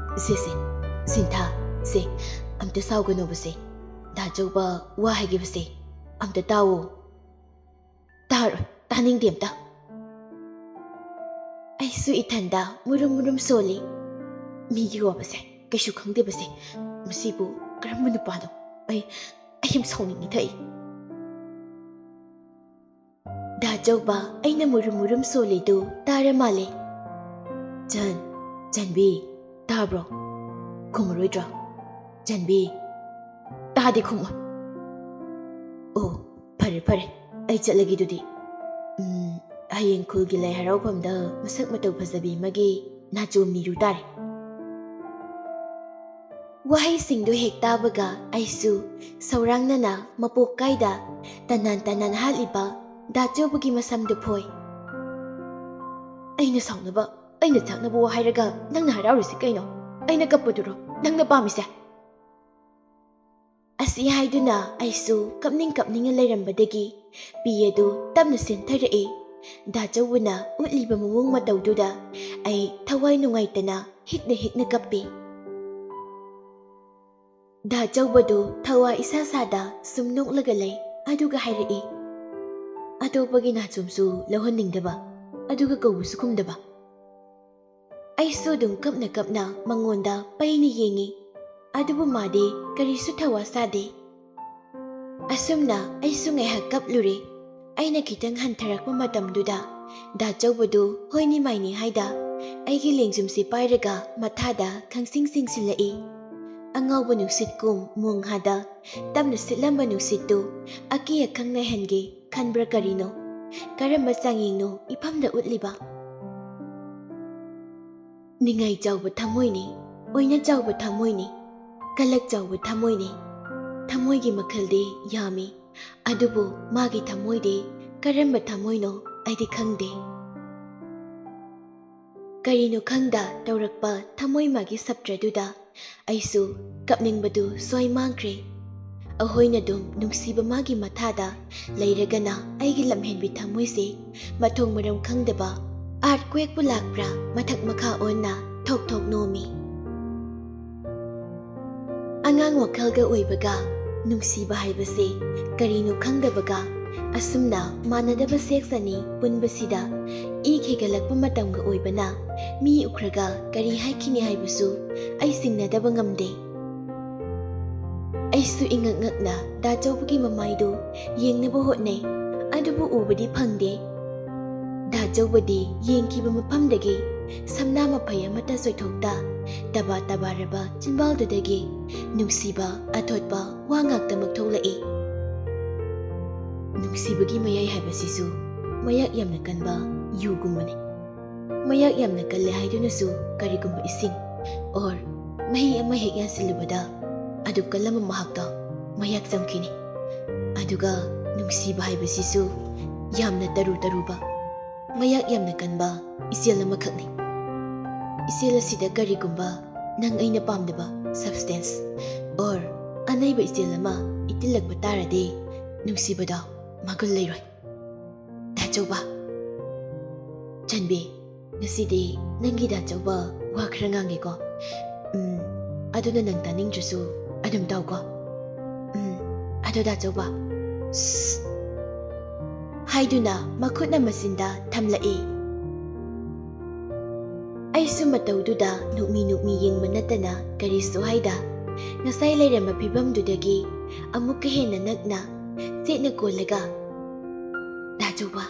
ꯁꯦ, ꯁꯦ, ꯁꯤꯟꯊꯥ, ꯁꯦ, ꯑꯝꯇ ꯁꯥꯎꯒꯅꯣꯕꯁꯦ꯫ ꯗꯥ ꯆꯧꯕ, ꯋꯥ ꯍꯥꯏꯈꯤꯕꯁꯦ ꯑꯝꯇ ꯇꯥꯎꯑꯣ꯫ ꯇꯥꯔꯣꯏ, ꯇꯥꯅꯤꯡꯗꯦ ꯑꯝꯇ꯫ ꯑꯩꯁꯨ ꯏꯊꯟꯗ ꯃꯨꯔꯨꯝ ꯃꯨꯔꯨꯝ ꯁꯣꯜꯂꯤ꯫ ꯃꯤꯒꯤ ꯋꯥꯕꯁꯦ ꯀꯩꯁꯨ ꯈꯪꯗꯦꯕꯁꯦ꯫ ꯃꯁꯤꯕꯨ ꯀꯔꯝꯕ ꯅꯨꯄꯥꯅꯣ? ꯑꯩ, ꯑꯩ ꯌꯥꯝ ꯁꯥꯎꯅꯤꯡꯉꯤ ꯊꯛꯏ꯫ ꯗꯥ ꯆꯧꯕ, ꯑꯩꯅ ꯃꯨꯔꯨꯝ ꯃꯨꯔꯨꯝ ꯁꯣꯜꯂꯤꯗꯨ ꯇꯥꯔ ꯃꯥꯜꯂꯦ꯫ ꯆꯟ, ꯆꯟꯕꯤ, ꯇꯥꯕ꯭ꯔꯣ? ꯈꯨꯝꯃꯔꯣꯏꯗ꯭ꯔꯣ? ꯆꯟꯕꯤ, ꯇꯥꯗꯤ ꯈꯨꯝꯃꯣ꯫ ꯑꯣ, ꯐꯔꯦ ꯐꯔꯦ, ꯑꯩ ꯆꯠꯂꯒꯦ ꯑꯗꯨꯗꯤ꯫ ꯎꯝ, ꯍꯌꯦꯡ ꯈꯨꯜꯒꯤ ꯂꯥꯏ ꯍꯔꯥꯎꯐꯝꯗ ꯃꯁꯛ ꯃꯇꯧ ꯐꯖꯕꯤ ꯑꯃꯒꯤ ꯅꯥꯆꯣꯝ ꯅꯤꯔꯨ ꯇꯥꯔꯦ꯫ ꯋꯥꯍꯩꯁꯤꯡꯗꯨ ꯍꯦꯛ ꯇꯥꯕꯒ ꯑꯩꯁꯨ ꯁꯧꯔꯥꯡꯅꯅ ꯃꯄꯣꯛ ꯀꯥꯏꯗ ꯇꯅꯥꯟ ꯇꯅꯥꯟ ꯍꯥꯠꯂꯤꯕ ꯗꯥ ꯆꯧꯕꯒꯤ ꯃꯁꯝꯗꯨ ꯐꯣꯏ꯫ ꯑꯩꯅ ꯁꯥꯎꯅꯕ, ꯑꯩꯅ ꯆꯥꯛꯅꯕ ꯋꯥ ꯍꯥꯏꯔꯒ ꯅꯪꯅ ꯍꯔꯥꯎꯔꯤꯁꯤ ꯀꯩꯅꯣ? ꯑꯩꯅ ꯀꯞꯄꯗꯨꯔꯣ ꯅꯪꯅ ꯄꯥꯝꯃꯤꯁꯦ? ꯑꯁꯤ ꯍꯥꯏꯗꯨꯅ ꯑꯩꯁꯨ ꯀꯞꯅꯤꯡ ꯀꯞꯅꯤꯡꯅ ꯂꯩꯔꯝꯕꯗꯒꯤ ꯄꯤ ꯑꯗꯨ ꯇꯞꯅ ꯆꯦꯟꯊꯔꯛꯏ꯫ ꯗꯥ ꯆꯧꯕꯅ ꯎꯠꯂꯤꯕ ꯃꯑꯣꯡ ꯃꯇꯧꯗꯨꯗ ꯑꯩ ꯊꯋꯥꯏ ꯅꯨꯡꯉꯥꯏꯇꯅ ꯍꯤꯛꯅ ꯍꯤꯛꯅ ꯀꯞꯄꯤ꯫ ꯗꯥ ꯆꯧꯕꯗꯨ ꯊꯋꯥ ꯏꯁꯥ ꯁꯥꯗ ꯁꯨꯝ ꯅꯣꯛꯂꯒ ꯂꯩ, ꯑꯗꯨꯒ ꯍꯥꯏꯔꯛꯏ, "ꯑꯇꯣꯞꯄꯒꯤ ꯅꯥꯆꯣꯝꯁꯨ ꯂꯧꯍꯟꯅꯤꯡꯗꯕ, ꯑꯗꯨꯒ ꯀꯧꯕꯁꯨ ꯈꯨꯝꯗꯕ?" ꯑꯩꯁꯨ ꯑꯗꯨꯝ ꯀꯞꯅ ꯀꯞꯅ ꯃꯉꯣꯟꯗ ꯄꯩꯅ ꯌꯦꯡꯉꯤ, ꯑꯗꯨꯕꯨ ꯃꯥꯗꯤ ꯀꯔꯤꯁꯨ ꯊꯋꯥ ꯁꯥꯗꯦ꯫ ꯑꯁꯨꯝꯅ ꯑꯩꯁꯨ ꯉꯥꯏꯍꯥꯛ ꯀꯞꯂꯨꯔꯦ꯫ ꯑꯩꯅ ꯈꯤꯇꯪ ꯍꯟꯊꯔꯛꯄ ꯃꯇꯝꯗꯨꯗ ꯗꯥ ꯆꯧꯕꯗꯨ ꯍꯣꯏꯅꯤ ꯃꯥꯏꯅꯤ ꯍꯥꯏꯗ ꯑꯩꯒꯤ ꯂꯦꯡꯖꯨꯝꯁꯤ ꯄꯥꯏꯔꯒ ꯃꯊꯥꯗ ꯈꯪꯁꯤꯡ ꯁꯤꯡꯁꯤꯜꯂꯛꯏ꯫ ꯑꯉꯥꯎꯕ ꯅꯨꯡꯁꯤꯠꯀꯨꯝ ꯃꯣꯡꯍꯥꯗ ꯇꯞꯅ ꯁꯤꯠꯂꯝꯕ ꯅꯨꯡꯁꯤꯠꯇꯨ ꯑꯀꯤ ꯑꯈꯪ ꯅꯥꯏꯍꯟꯒꯦ ꯈꯟꯕ꯭ꯔꯥ ꯀꯔꯤꯅꯣ? ꯀꯔꯝꯕ ꯆꯥꯡꯌꯦꯡꯅꯣ ꯏꯐꯝꯗ ꯎꯠꯂꯤꯕ? ꯅꯤꯡꯉꯥꯏ ꯆꯥꯎꯕ ꯊꯃꯣꯏꯅꯤ, ꯑꯣꯏꯅ ꯆꯥꯎꯕ ꯊꯃꯣꯏꯅꯤ, ꯀꯂꯛ ꯆꯥꯎꯕ ꯊꯃꯣꯏꯅꯤ꯫ ꯊꯃꯣꯏꯒꯤ ꯃꯈꯜꯗꯤ ꯌꯥꯝꯃꯤ, ꯑꯗꯨꯕꯨ ꯃꯥꯒꯤ ꯊꯃꯣꯏꯗꯤ ꯀꯔꯝꯕ ꯊꯃꯣꯏꯅꯣ ꯑꯩꯗꯤ ꯈꯪꯗꯦ꯫ ꯀꯔꯤꯅꯣ ꯈꯪꯗ ꯇꯧꯔꯛꯄ ꯊꯃꯣꯏ ꯃꯥꯒꯤ ꯁꯞꯇ꯭ꯔꯗꯨꯗ ꯑꯩꯁꯨ ꯀꯞꯅꯤꯡꯕꯗꯨ ꯁꯣꯏ ꯃꯥꯡꯈ꯭ꯔꯦ꯫ ꯑꯍꯣꯏꯅ ꯑꯗꯨꯝ ꯅꯨꯡꯁꯤꯕ ꯃꯥꯒꯤ ꯃꯊꯥꯗ ꯂꯩꯔꯒꯅ ꯑꯩꯒꯤ ꯂꯝꯍꯦꯟꯕꯤ ꯊꯃꯣꯏꯁꯦ ꯃꯊꯣꯡ ꯃꯔꯝ ꯈꯪꯗꯕ ꯑꯥꯔꯠꯀ꯭ꯋꯦꯛꯄꯨ ꯂꯥꯛꯄ꯭ꯔꯥ ꯃꯊꯛ ꯃꯈꯥ ꯑꯣꯟꯅ ꯊꯣꯛ ꯊꯣꯛ ꯅꯣꯝꯃꯤ꯫ ꯑꯉꯥꯡ ꯋꯥꯈꯜꯒ ꯑꯣꯏꯕꯒ ꯅꯨꯡꯁꯤꯕ ꯍꯥꯏꯕꯁꯦ ꯀꯔꯤꯅꯣ ꯈꯪꯗꯕꯒ ꯑꯁꯨꯝꯅ ꯃꯥꯟꯅꯗꯕ ꯁꯦꯛꯁ ꯑꯅꯤ ꯄꯨꯟꯕꯁꯤꯗ ꯏ ꯈꯦꯒꯠꯂꯛꯄ ꯃꯇꯝꯒ ꯑꯣꯏꯕꯅ ꯃꯤ ꯎꯈ꯭ꯔꯒ ꯀꯔꯤ ꯍꯥꯏꯈꯤꯅꯤ ꯍꯥꯏꯕꯁꯨ ꯑꯩ ꯆꯤꯡꯅꯗꯕ ꯉꯝꯗꯦ꯫ ꯑꯩꯁꯨ ꯏꯉꯛ ꯉꯛꯅ ꯗꯥꯆꯧꯕꯒꯤ ꯃꯃꯥꯏꯗꯨ ꯌꯦꯡꯅꯕ ꯍꯣꯠꯅꯩ, ꯑꯗꯨꯕꯨ ꯎꯕꯗꯤ ꯐꯪꯗꯦ꯫ ꯗꯥꯆꯧꯕꯗꯤ ꯌꯦꯡꯈꯤꯕ ꯃꯐꯝꯗꯒꯤ ꯁꯝꯅꯥ ꯃꯐꯩ ꯑꯃꯠꯇ ꯆꯣꯏꯊꯣꯛꯇ ꯇꯕꯥ ꯇꯕꯥꯔꯕ ꯆꯤꯟꯕꯥꯜꯗꯨꯗꯒꯤ ꯅꯨꯡꯁꯤꯕ ꯑꯊꯣꯠꯄ ꯋꯥ ꯉꯥꯛꯇꯃꯛ ꯊꯣꯛꯂꯛꯏ꯫ ꯅꯨꯡꯁꯤꯕꯒꯤ ꯃꯌꯥꯏ ꯍꯥꯏꯕꯁꯤꯁꯨ ꯃꯌꯥꯛ ꯌꯥꯝꯅ ꯀꯟꯕ ꯌꯨꯒꯨꯝꯕꯅꯤ꯫ ꯃꯌꯥꯛ ꯌꯥꯝꯅ ꯀꯜꯂꯦ ꯍꯥꯏꯗꯨꯅꯁꯨ ꯀꯔꯤꯒꯨꯝꯕ ꯏꯁꯤꯡ or ꯃꯍꯤ ꯑꯃ ꯍꯦꯛ ꯌꯥꯟꯁꯤꯜꯂꯨꯕꯗ ꯑꯗꯨ ꯀꯜꯂꯝꯕ ꯃꯍꯥꯛꯇꯣ ꯃꯌꯥꯛ ꯆꯝꯈꯤꯅꯤ꯫ ꯑꯗꯨꯒ ꯅꯨꯡꯁꯤꯕ ꯍꯥꯏꯕꯁꯤꯁꯨ ꯌꯥꯝꯅ ꯇꯔꯨ ꯇꯔꯨꯕ, ꯃꯌꯥꯛ ꯌꯥꯝꯅ ꯀꯟꯕ ꯏꯆꯦꯜ ꯑꯃꯈꯛꯅꯤ꯫ ꯏꯆꯦꯜ ꯑꯁꯤꯗ ꯀꯔꯤꯒꯨꯝꯕ ꯅꯪ ꯑꯩꯅ ꯄꯥꯝꯗꯕ substance or ꯑꯅꯩꯕ ꯏꯆꯦꯜ ꯑꯃ ꯏꯇꯤꯜꯂꯛꯄ ꯇꯥꯔꯗꯤ ꯅꯨꯡꯁꯤꯕꯗꯣ ꯃꯒꯨꯟ ꯂꯩꯔꯣꯏ꯫ ꯗꯥꯆꯧꯕ꯫ ꯆꯟꯕꯤ, ꯉꯁꯤꯗꯤ ꯅꯪꯒꯤ ꯗꯥꯆꯧꯕ ꯋꯥ ꯈꯔ ꯉꯥꯡꯒꯦꯀꯣ꯫ ꯎꯝ, ꯑꯗꯨꯅ ꯅꯪ ꯇꯥꯅꯤꯡꯗ꯭ꯔꯁꯨ ꯑꯗꯨꯝ ꯇꯧꯀꯣ꯫ ꯎꯝ, ꯑꯗꯣ ꯗꯥꯆꯧꯕ꯫ ꯁꯁ꯫ ꯍꯥꯏꯗꯨꯅ ꯃꯈꯨꯠꯅ ꯃꯆꯤꯟꯗ ꯊꯝꯂꯛꯏ꯫ ꯑꯩꯁꯨ ꯃꯇꯧꯗꯨꯗ ꯅꯣꯛꯃꯤ ꯅꯣꯛꯃꯤ ꯌꯦꯡꯕ ꯅꯠꯇꯅ ꯀꯔꯤꯁꯨ ꯍꯥꯏꯗ꯫ ꯉꯁꯥꯏ ꯂꯩꯔꯝꯕ ꯐꯤꯕꯝꯗꯨꯗꯒꯤ ꯑꯃꯨꯛꯀ ꯍꯦꯟꯅ ꯅꯛꯅ ꯆꯦꯠꯅ ꯀꯣꯜꯂꯒ, "ꯗꯥꯆꯧꯕ,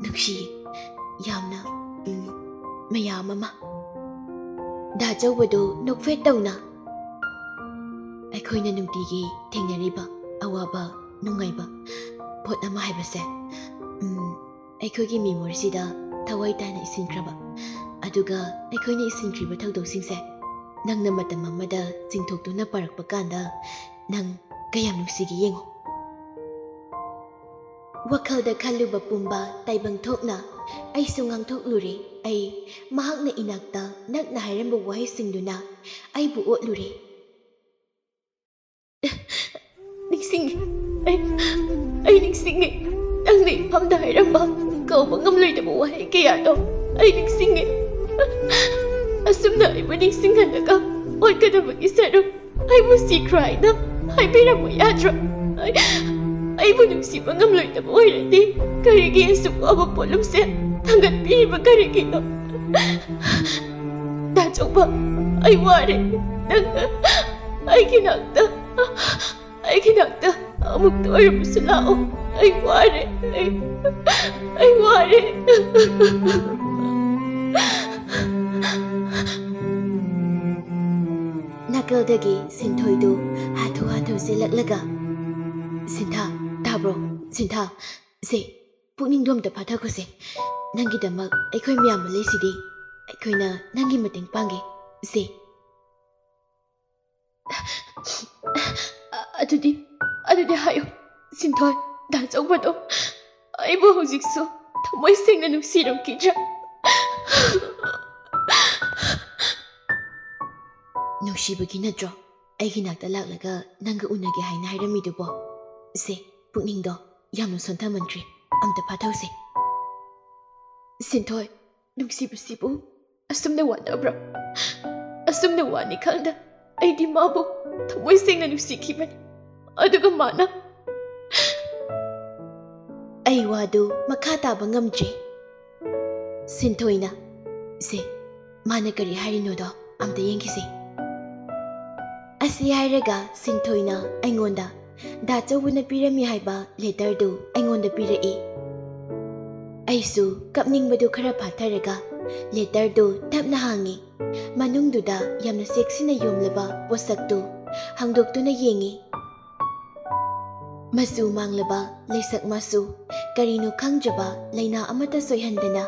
ꯅꯨꯡꯁꯤ, ꯌꯥꯝꯅ, ꯎꯝ, ꯃꯌꯥꯝ ꯑꯃ꯫" ꯗꯥꯆꯧꯕꯗꯨ ꯅꯣꯛꯐꯦꯠ ꯇꯧꯅ, "ꯑꯩꯈꯣꯏꯅ ꯅꯨꯡꯇꯤꯒꯤ ꯊꯦꯡꯅꯔꯤꯕ ꯑꯋꯥꯕ ꯅꯨꯡꯉꯥꯏꯕ ꯄꯣꯠ ꯑꯃ ꯍꯥꯏꯕꯁꯦ, ꯎꯝ, ꯑꯩꯈꯣꯏꯒꯤ ꯃꯦꯃꯣꯔꯤꯁꯤꯗ ꯊꯋꯥꯏ ꯇꯥꯅ ꯏꯁꯤꯟꯈ꯭ꯔꯕ, ꯑꯗꯨꯒ ꯑꯩꯈꯣꯏꯅ ꯏꯁꯤꯟꯈ꯭ꯔꯤꯕ ꯊꯧꯗꯣꯛꯁꯤꯡꯁꯦ ꯅꯪꯅ ꯃꯇꯝ ꯑꯃꯗ ꯆꯤꯡꯊꯣꯛꯇꯨꯅ ꯄꯥꯔꯛꯄ ꯀꯥꯟꯗ ꯅꯪ ꯀꯌꯥꯝ ꯅꯨꯡꯁꯤꯒꯦ ꯌꯦꯡꯉꯨ꯫" ꯋꯥꯈꯜꯗ ꯈꯜꯂꯨꯕ ꯄꯨꯝꯕ ꯇꯥꯏꯕꯪ ꯊꯣꯛꯅ ꯑꯩꯁꯨ ꯉꯥꯡꯊꯣꯛꯂꯨꯔꯦ꯫ ꯑꯩ ꯃꯍꯥꯛꯅ ꯏꯅꯥꯛꯇ ꯅꯛꯅ ꯍꯥꯏꯔꯝꯕ ꯋꯥꯍꯩꯁꯤꯡꯗꯨꯅ ꯑꯩꯕꯨ ꯑꯣꯠꯂꯨꯔꯦ꯫ "ꯅꯤꯡꯁꯤꯡꯉꯤ, ꯑꯩ, ꯑꯩ ꯅꯤꯡꯁꯤꯡꯉꯤ꯫ ꯅꯪꯅ ꯏꯐꯝꯗ ꯍꯥꯏꯔꯝꯕ ꯀꯧꯕ ꯉꯝꯂꯣꯏꯗꯕ ꯋꯥꯍꯩ ꯀꯌꯥꯗꯣ ꯑꯩ ꯅꯤꯡꯁꯤꯡꯉꯤ꯫ ꯑꯁꯨꯝꯅ ꯑꯩꯕꯨ ꯅꯤꯡꯁꯤꯡꯍꯜꯂꯒ ꯑꯣꯠꯀꯗꯕꯒꯤ ꯁꯔꯨꯛ ꯑꯩꯕꯨ ꯁꯤꯈ꯭ꯔꯣ ꯍꯥꯏꯅ ꯍꯥꯏꯕꯤꯔꯝꯃꯨ ꯌꯥꯗ꯭ꯔꯣ? ꯑꯩ, ꯑꯩꯕꯨ ꯅꯨꯡꯁꯤꯕ ꯉꯝꯂꯣꯏꯗꯕ ꯑꯣꯏꯔꯗꯤ ꯀꯔꯤꯒꯤ ꯑꯁꯨꯛ ꯋꯥꯕ ꯄꯣꯠꯂꯨꯝꯁꯦ ꯊꯥꯡꯒꯠꯄꯤꯔꯤꯕ ꯀꯔꯤꯒꯤꯅꯣ? ꯗꯥ ꯆꯧꯕ, ꯑꯩ ꯋꯥꯔꯦ꯫ ꯅꯪ ꯑꯩꯒꯤ ꯅꯥꯛꯇ, ꯑꯩꯒꯤ ꯅꯥꯛꯇ ꯑꯃꯨꯛꯇ ꯑꯣꯏꯔꯕꯁꯨ ꯂꯥꯛꯑꯣ꯫ ꯑꯩ ꯋꯥꯔꯦ꯫ ꯑꯩ, ꯑꯩ ꯋꯥꯔꯦ꯫ ꯅꯥꯀꯜꯗꯒꯤ ꯁꯤꯟꯊꯣꯏꯗꯨ ꯍꯥꯊꯨ ꯍꯥꯊꯨ ꯆꯦꯜꯂꯛꯂꯒ, "ꯁꯤꯟꯊꯥ, ꯇꯥꯕ꯭ꯔꯣ? ꯁꯤꯟꯊꯥ, ꯁꯦ, ꯄꯨꯛꯅꯤꯡꯗꯣ ꯑꯝꯇ ꯐꯥꯊꯈꯣꯁꯦ꯫ ꯅꯪꯒꯤꯗꯃꯛ ꯑꯩꯈꯣꯏ ꯃꯌꯥꯝ ꯑꯃ ꯂꯩꯁꯤꯗꯤ꯫ ꯑꯩꯈꯣꯏꯅ ꯅꯪꯒꯤ ꯃꯇꯦꯡ ꯄꯥꯡꯒꯦ꯫ ꯁꯦ꯫" "ꯑꯗꯨꯗꯤ, ꯑꯗꯨꯗꯤ ꯍꯥꯏꯌꯨ, ꯁꯤꯟꯊꯣꯏ, ꯗꯥ ꯆꯧꯕꯗꯣ ꯑꯩꯕꯨ ꯍꯧꯖꯤꯛꯁꯨ ꯊꯃꯣꯏ ꯁꯦꯡꯅ ꯅꯨꯡꯁꯤꯔꯝꯈꯤꯗ꯭ꯔꯥ?" "ꯅꯨꯡꯁꯤꯕꯒꯤ ꯅꯠꯇ꯭ꯔꯣ ꯑꯩꯒꯤ ꯅꯥꯛꯇ ꯂꯥꯛꯂꯒ ꯅꯪꯒ ꯎꯅꯒꯦ ꯍꯥꯏꯅ ꯍꯥꯏꯔꯝꯃꯤꯗꯨꯕꯣ? ꯁꯦ, ꯄꯨꯛꯅꯤꯡꯗꯣ ꯌꯥꯝꯅ ꯁꯣꯟꯊꯃꯟꯈ꯭ꯔꯦ꯫ ꯑꯝꯇ ꯐꯥꯊꯧꯁꯦ꯫" "ꯁꯤꯟꯊꯣꯏ, ꯅꯨꯡꯁꯤꯕꯁꯤꯕꯨ ꯑꯁꯨꯝꯅ ꯋꯥꯅꯕ꯭ꯔꯥ? ꯑꯁꯨꯝꯅ ꯋꯥꯅꯤ ꯈꯪꯗ ꯑꯩꯗꯤ ꯃꯥꯕꯨ ꯊꯃꯣꯏ ꯁꯦꯡꯅ ꯅꯨꯡꯁꯤꯈꯤꯕꯅꯤ꯫ ꯑꯗꯨꯒ ꯃꯥꯅ..." "ꯑꯩ ꯋꯥꯗꯨ ꯃꯈꯥ ꯇꯥꯕ ꯉꯝꯗ꯭ꯔꯦ꯫" ꯁꯤꯟꯊꯣꯏꯅ, "ꯁꯦ, ꯃꯥꯅ ꯀꯔꯤ ꯍꯥꯏꯔꯤꯅꯣꯗꯣ ꯑꯝꯇ ꯌꯦꯡꯈꯤꯁꯦ꯫" ꯑꯁꯤ ꯍꯥꯏꯔꯒ ꯁꯤꯟꯊꯣꯏꯅ ꯑꯩꯉꯣꯟꯗ ꯗꯥ ꯆꯧꯕꯅ ꯄꯤꯔꯝꯃꯤ ꯍꯥꯏꯕ ꯂꯦꯇꯔꯗꯨ ꯑꯩꯉꯣꯟꯗ ꯄꯤꯔꯛꯏ꯫ ꯑꯩꯁꯨ ꯀꯞꯅꯤꯡꯕꯗꯨ ꯈꯔ ꯐꯥꯊꯔꯒ ꯂꯦꯇꯔꯗꯨ ꯇꯞꯅ ꯍꯥꯡꯉꯤ꯫ ꯃꯅꯨꯡꯗꯨꯗ ꯌꯥꯝꯅ ꯆꯦꯛꯁꯤꯟꯅ ꯌꯣꯝꯂꯕ ꯄꯣꯠꯁꯛꯇꯨ ꯍꯥꯡꯗꯣꯛꯇꯨꯅ ꯌꯦꯡꯉꯤ꯫ ꯃꯆꯨ ꯃꯥꯡꯂꯕ ꯂꯩꯁꯛ ꯃꯆꯨ, ꯀꯔꯤꯅꯣ ꯈꯪꯗ꯭ꯔꯕ ꯂꯥꯏꯅꯥ ꯑꯃꯠꯇ ꯁꯣꯏꯍꯟꯗꯅ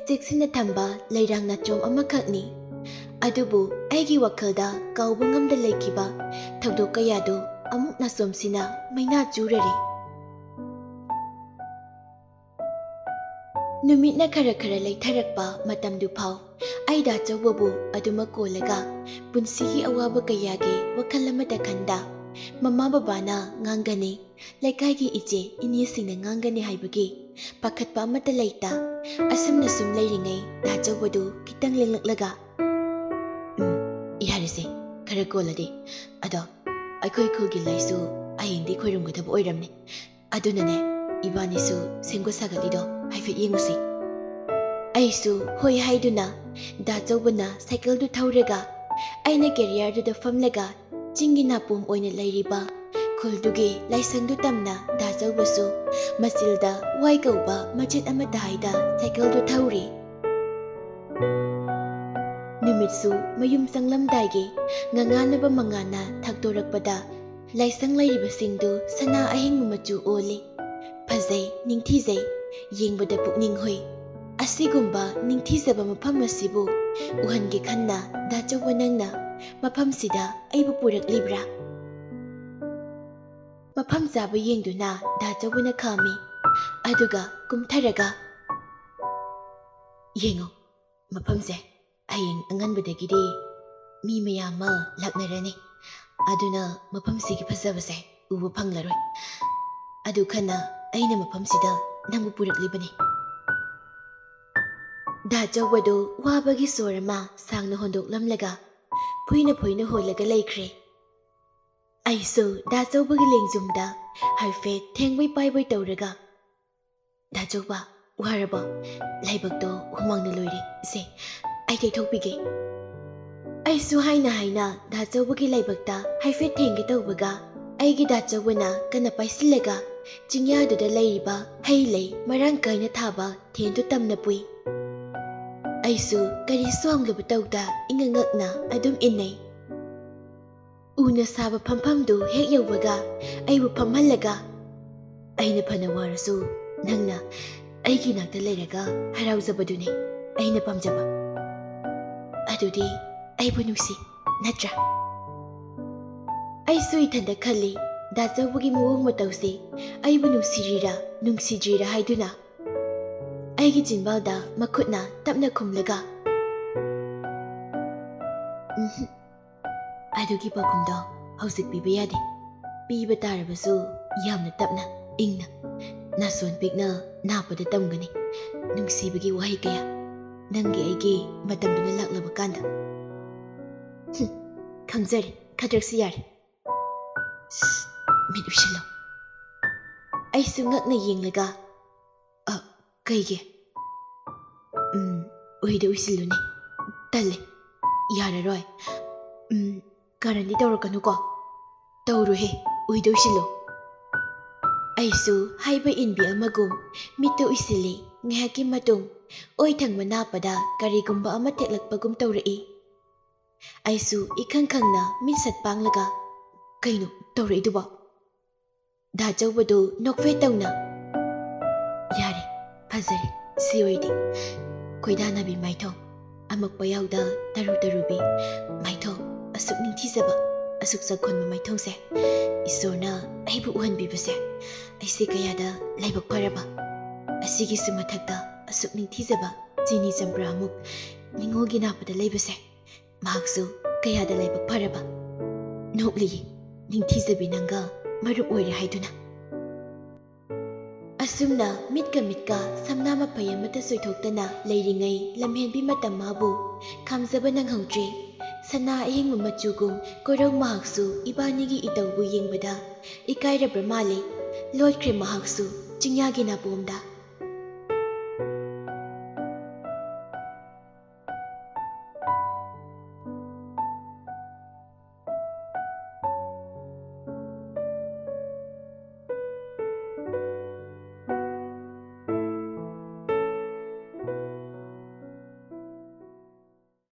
ꯆꯦꯛꯁꯤꯟꯅ ꯊꯝꯕ ꯂꯩꯔꯥꯡ ꯅꯥꯆꯣꯝ ꯑꯃꯈꯛꯅꯤ꯫ ꯑꯗꯨꯕꯨ ꯑꯩꯒꯤ ꯋꯥꯈꯜꯗ ꯀꯥꯎꯕ ꯉꯝꯗ ꯂꯩꯈꯤꯕ ꯊꯧꯗꯣꯛ ꯀꯌꯥꯗꯨ ꯑꯃꯨꯛ ꯅꯥꯆꯣꯝꯁꯤꯅ ꯃꯩꯅꯥ ꯆꯨꯔꯔꯦ꯫ ꯅꯨꯃꯤꯠꯅ ꯈꯔ ꯈꯔ ꯂꯩꯊꯔꯛꯄ ꯃꯇꯝꯗꯨ ꯐꯥꯎ ꯑꯩ ꯗꯥ ꯆꯧꯕꯕꯨ ꯑꯗꯨꯃꯛ ꯀꯣꯜꯂꯒ ꯄꯨꯟꯁꯤꯒꯤ ꯑꯋꯥꯕ ꯀꯌꯥꯒꯤ ꯋꯥꯈꯜ ꯑꯃꯠꯇ ꯈꯟꯗ, ꯃꯃꯥ ꯕꯕꯥꯅ ꯉꯥꯡꯒꯅꯤ, ꯂꯩꯀꯥꯏꯒꯤ ꯏꯆꯦ ꯏꯅꯦꯁꯤꯡꯅ ꯉꯥꯡꯒꯅꯤ ꯍꯥꯏꯕꯒꯤ ꯄꯥꯈꯠꯄ ꯑꯃꯠꯇ ꯂꯩꯇ, ꯑꯁꯨꯝꯅ ꯁꯨꯝ ꯂꯩꯔꯤꯉꯩ ꯗꯥ ꯆꯧꯕꯗꯨ ꯈꯤꯇꯪ ꯂꯦꯡꯂꯛꯂꯒ, "ꯎꯝ, ꯌꯥꯔꯦꯁꯦ, ꯈꯔ ꯀꯣꯜꯂꯗꯤ꯫ ꯑꯗꯣ ꯑꯩꯈꯣꯏ ꯈꯨꯜꯒꯤ ꯂꯥꯏꯁꯨ ꯍꯌꯦꯡꯗꯤ ꯈꯣꯏꯔꯝꯒꯗꯕ ꯑꯣꯏꯔꯝꯅꯤ꯫ ꯑꯗꯨꯅꯅꯦ, ꯏꯕꯥꯅꯤꯁꯨ ꯁꯦꯝꯒꯠ ꯁꯥꯒꯠꯂꯤꯗꯣ ꯍꯥꯏꯐꯦꯠ ꯌꯦꯡꯉꯨꯁꯤ꯫ ꯑꯩꯁꯨ ꯍꯣꯏ ꯍꯥꯏꯗꯨꯅ ꯗꯥ ꯆꯧꯕꯅ ꯁꯥꯏꯀꯜꯗꯨ ꯊꯧꯔꯒ ꯑꯩꯅ ꯀꯦꯔꯤꯌꯔꯗꯨꯗ ꯐꯝꯂꯒ ꯆꯤꯡꯒꯤ ꯅꯥꯄꯣꯝ ꯑꯣꯏꯅ ꯂꯩꯔꯤꯕ ꯈꯨꯜꯗꯨꯒꯤ ꯂꯥꯏꯁꯪꯗꯨ ꯇꯝꯅ ꯗꯥ ꯆꯧꯕꯁꯨ ꯃꯆꯤꯜꯗ ꯋꯥꯏ ꯀꯧꯕ ꯃꯆꯦꯠ ꯑꯃ ꯇꯥꯏꯗ ꯁꯥꯏꯀꯜꯗꯨ ꯊꯧꯔꯤ꯫ ꯅꯨꯃꯤꯠꯁꯨ ꯃꯌꯨꯝ ꯆꯪꯂꯝꯗꯥꯏꯒꯤ ꯉꯉꯥꯟꯅꯕ ꯃꯉꯥꯜꯅ ꯊꯛꯇꯣꯔꯛꯄꯗ ꯂꯥꯏꯁꯪ ꯂꯩꯔꯤꯕꯁꯤꯡꯗꯨ ꯁꯅꯥ ꯑꯍꯤꯡꯕ ꯃꯆꯨ ꯑꯣꯜꯂꯤ꯫ ꯐꯖꯩ, ꯅꯤꯡꯊꯤꯖꯩ, ꯌꯦꯡꯕꯗ ꯄꯨꯛꯅꯤꯡ ꯍꯨꯏ꯫ ꯑꯁꯤꯒꯨꯝꯕ ꯅꯤꯡꯊꯤꯖꯕ ꯃꯐꯝ ꯑꯁꯤꯕꯨ ꯎꯍꯟꯒꯦ ꯈꯟꯅ ꯗꯥ ꯆꯧꯕ ꯅꯪꯅ ꯃꯐꯝꯁꯤꯗ ꯑꯩꯕꯨ ꯄꯨꯔꯛꯂꯤꯕ꯭ꯔꯥ? ꯃꯐꯝ ꯆꯥꯕ ꯌꯦꯡꯗꯨꯅ ꯗꯥ ꯆꯧꯕꯅ ꯈꯥꯝꯃꯤ꯫ ꯑꯗꯨꯒ ꯀꯨꯝꯊꯔꯒ, "ꯌꯦꯡꯉꯨ, ꯃꯐꯝꯁꯦ ꯍꯌꯦꯡ ꯑꯉꯟꯕꯗꯒꯤꯗꯤ ꯃꯤ ꯃꯌꯥꯝ ꯑꯃ ꯂꯥꯛꯅꯔꯅꯤ꯫ ꯑꯗꯨꯅ ꯃꯐꯝꯁꯤꯒꯤ ꯐꯖꯕꯁꯦ ꯎꯕ ꯐꯪꯂꯔꯣꯏ꯫ ꯑꯗꯨ ꯈꯟꯅ ꯑꯩꯅ ꯃꯐꯝꯁꯤꯗ ꯅꯪꯕꯨ ꯄꯨꯔꯛꯂꯤꯕꯅꯤ꯫" ꯗꯥ ꯆꯧꯕꯗꯨ ꯋꯥꯕꯒꯤ ꯁꯣꯔ ꯑꯃ ꯁꯥꯡꯅ ꯍꯣꯟꯗꯣꯛꯂꯝꯂꯒ ꯐꯨꯏꯅ ꯐꯨꯏꯅ ꯍꯣꯜꯂꯒ ꯂꯩꯈ꯭ꯔꯦ꯫ ꯑꯩꯁꯨ ꯗꯥ ꯆꯧꯕꯒꯤ ꯂꯦꯡꯖꯨꯝꯗ ꯍꯥꯏꯐꯦꯠ ꯊꯦꯡꯕꯣꯏ ꯄꯥꯏꯕꯣꯏ ꯇꯧꯔꯒ, "ꯗꯥ ꯆꯧꯕ, ꯋꯥꯔꯕꯣ? ꯂꯥꯏꯕꯛꯇꯣ ꯍꯨꯃꯥꯡꯅ ꯂꯣꯏꯔꯦ꯫ ꯁꯦ, ꯑꯩ ꯇꯩꯊꯣꯛꯄꯤꯒꯦ꯫" ꯑꯩꯁꯨ ꯍꯥꯏꯅ ꯍꯥꯏꯅ ꯗꯥ ꯆꯧꯕꯒꯤ ꯂꯥꯏꯕꯛꯇ ꯍꯥꯏꯐꯦꯠ ꯊꯦꯡꯒꯦ ꯇꯧꯕꯒ, ꯑꯩꯒꯤ ꯗꯥ ꯆꯧꯕꯅ ꯀꯟꯅ ꯄꯥꯏꯁꯤꯜꯂꯒ ꯆꯤꯡꯌꯥꯗꯨꯗ ꯂꯩꯔꯤꯕ ꯍꯩ ꯂꯩ ꯃꯔꯥꯡ ꯀꯥꯏꯅ ꯊꯥꯕ ꯊꯦꯟꯗꯨ ꯇꯝꯅ ꯄꯨꯏ꯫ ꯑꯩꯁꯨ ꯀꯔꯤꯁꯨ ꯍꯪꯂꯨꯕ ꯇꯧꯗ ꯏꯉꯛ ꯉꯛꯅ ꯑꯗꯨꯝ ꯏꯟꯅꯩ꯫ ꯎꯅ ꯁꯥꯕ ꯐꯝꯐꯝꯗꯨ ꯍꯦꯛ ꯌꯧꯕꯒ ꯑꯩꯕꯨ ꯐꯝꯍꯜꯂꯒ, "ꯑꯩꯅ ꯐꯅ ꯋꯥꯔꯁꯨ ꯅꯪꯅ ꯑꯩꯒꯤ ꯅꯥꯛꯇ ꯂꯩꯔꯒ ꯍꯔꯥꯎꯖꯕꯗꯨꯅꯤ ꯑꯩꯅ ꯄꯥꯝꯖꯕ꯫ ꯑꯗꯨꯗꯤ ꯑꯩꯕꯨ ꯅꯨꯡꯁꯤ, ꯅꯠꯇ꯭ꯔꯥ?" ꯑꯩꯁꯨ ꯏꯊꯟꯗ ꯈꯜꯂꯤ, ꯗꯥ ꯆꯧꯕꯒꯤ ꯃꯑꯣꯡ ꯃꯇꯧꯁꯦ ꯑꯩꯕꯨ ꯅꯨꯡꯁꯤꯔꯤꯔꯥ ꯅꯨꯡꯁꯤꯗ꯭ꯔꯤꯔꯥ ꯍꯥꯏꯗꯨꯅ꯫ ꯑꯩꯒꯤ ꯆꯤꯟꯕꯥꯜꯗ ꯃꯈꯨꯠꯅ ꯇꯞꯅ ꯈꯨꯝꯂꯒ, "ꯎꯝꯍꯨꯝ, ꯑꯗꯨꯒꯤ ꯄꯥꯎꯈꯨꯝꯗꯣ ꯍꯧꯖꯤꯛ ꯄꯤꯕ ꯌꯥꯗꯦ꯫ ꯄꯤꯕ ꯇꯥꯔꯕꯁꯨ ꯌꯥꯝꯅ ꯇꯞꯅ, ꯏꯪꯅ, ꯅꯥꯁꯣꯟ ꯄꯤꯛꯅ ꯅꯥꯞꯄꯗ ꯇꯝꯒꯅꯤ ꯅꯨꯡꯁꯤꯕꯒꯤ ꯋꯥꯍꯩ ꯀꯌꯥ, ꯅꯪꯒꯤ ꯑꯩꯒꯤ ꯃꯇꯝꯗꯨꯅ ꯂꯥꯛꯂꯕ ꯀꯥꯟꯗ꯫" ꯍꯨꯝ, ꯈꯪꯖꯔꯦ, ꯈꯗ꯭ꯔꯛꯁꯤ ꯌꯥꯔꯦ꯫ "ꯁꯁ, ꯃꯤꯠ ꯎꯏꯁꯤꯜꯂꯣ꯫" ꯑꯩꯁꯨ ꯉꯛꯅ ꯌꯦꯡꯂꯒ, "ꯑ, ꯀꯩꯒꯤ?" "ꯎꯝ, ꯎꯏꯗ ꯎꯏꯁꯤꯜꯂꯨꯅꯦ꯫ ꯇꯜꯂꯦ, ꯌꯥꯔꯔꯣꯏ꯫ ꯎꯝ, ꯀꯔꯟꯗꯤ ꯇꯧꯔꯛꯀꯅꯨꯀꯣ꯫" "ꯇꯧꯔꯣꯏꯍꯦ, ꯎꯏꯗ ꯎꯏꯁꯤꯜꯂꯣ꯫" ꯑꯩꯁꯨ ꯍꯥꯏꯕ ꯏꯟꯕꯤ ꯑꯃꯒꯨꯝ ꯃꯤꯠꯇꯨ ꯎꯏꯁꯤꯜꯂꯤ꯫ ꯉꯥꯏꯍꯥꯛꯀꯤ ꯃꯇꯨꯡ ꯑꯣꯏ ꯊꯪꯕ ꯅꯥꯞꯄꯗ ꯀꯔꯤꯒꯨꯝꯕ ꯑꯃ ꯊꯦꯛꯂꯛꯄꯒꯨꯝ ꯇꯧꯔꯛꯏ꯫ ꯑꯩꯁꯨ ꯏꯈꯪ ꯈꯪꯅ ꯃꯤꯠ ꯁꯠ ꯄꯥꯡꯂꯒ, "ꯀꯩꯅꯣ ꯇꯧꯔꯛꯏꯗꯨꯕꯣ?" ꯗꯥ ꯆꯧꯕꯗꯨ ꯅꯣꯛꯐꯦꯠ ꯇꯧꯅ, "ꯌꯥꯔꯦ, ꯐꯖꯔꯦ, ꯁꯤ ꯑꯣꯏꯔꯗꯤ꯫" ꯈꯣꯏꯗꯥꯅꯕꯤ ꯃꯥꯏꯊꯣꯡ, ꯑꯃꯛꯄ ꯌꯥꯎꯗ ꯇꯔꯨ ꯇꯔꯨꯕꯤ ꯃꯥꯏꯊꯣꯡ, ꯑꯁꯨꯛ ꯅꯤꯡꯊꯤꯖꯕ, ꯑꯁꯨꯛ ꯆꯈꯣꯟꯕ ꯃꯥꯏꯊꯣꯡꯁꯦ ꯏꯁꯣꯔꯅ ꯑꯩꯕꯨ ꯎꯍꯟꯕꯤꯕꯁꯦ ꯑꯩꯁꯦ ꯀꯌꯥꯗ ꯂꯥꯏꯕꯛ ꯐꯔꯕ꯫ ꯑꯁꯤꯒꯤꯁꯨ ꯃꯊꯛꯇ ꯑꯁꯨꯛ ꯅꯤꯡꯊꯤꯖꯕ ꯆꯤꯅꯤ ꯆꯝꯄ꯭ꯔꯥꯃꯨꯛ ꯅꯤꯉꯣꯜꯒꯤ ꯅꯥꯞꯄꯗ ꯂꯩꯕꯁꯦ ꯃꯍꯥꯛꯁꯨ ꯀꯌꯥꯗ ꯂꯥꯏꯕꯛ ꯐꯔꯕ꯫ ꯅꯣꯛꯂꯤꯌꯦ, ꯅꯤꯡꯊꯤꯖꯕꯤ ꯅꯪꯒ ꯃꯔꯨꯞ ꯑꯣꯏꯔꯦ ꯍꯥꯏꯗꯨꯅ꯫ ꯑꯁꯨꯝꯅ ꯃꯤꯠꯀ ꯃꯤꯠꯀ ꯁꯝꯅꯥ ꯃꯐꯩ ꯑꯃꯠꯇ ꯁꯣꯏꯊꯣꯛꯇꯅ ꯂꯩꯔꯤꯉꯩ ꯂꯝꯍꯦꯟꯕꯤ ꯃꯇꯝ ꯃꯥꯕꯨ ꯈꯥꯝꯖꯕ ꯅꯪꯍꯧꯗ꯭ꯔꯦ꯫ ꯁꯅꯥ ꯑꯍꯤꯡꯕ ꯃꯆꯨꯒꯨꯝ ꯀꯣꯏꯔꯧ ꯃꯍꯥꯛꯁꯨ ꯏꯕꯥꯅꯤꯒꯤ ꯏꯇꯧꯕꯨ ꯌꯦꯡꯕꯗ ꯏꯀꯥꯏꯔꯕ꯭ꯔ ꯃꯥꯜꯂꯦ꯫ ꯂꯣꯠꯈ꯭ꯔꯦ ꯃꯍꯥꯛꯁꯨ ꯆꯤꯡꯌꯥꯒꯤ ꯅꯥꯄꯣꯝꯗ꯫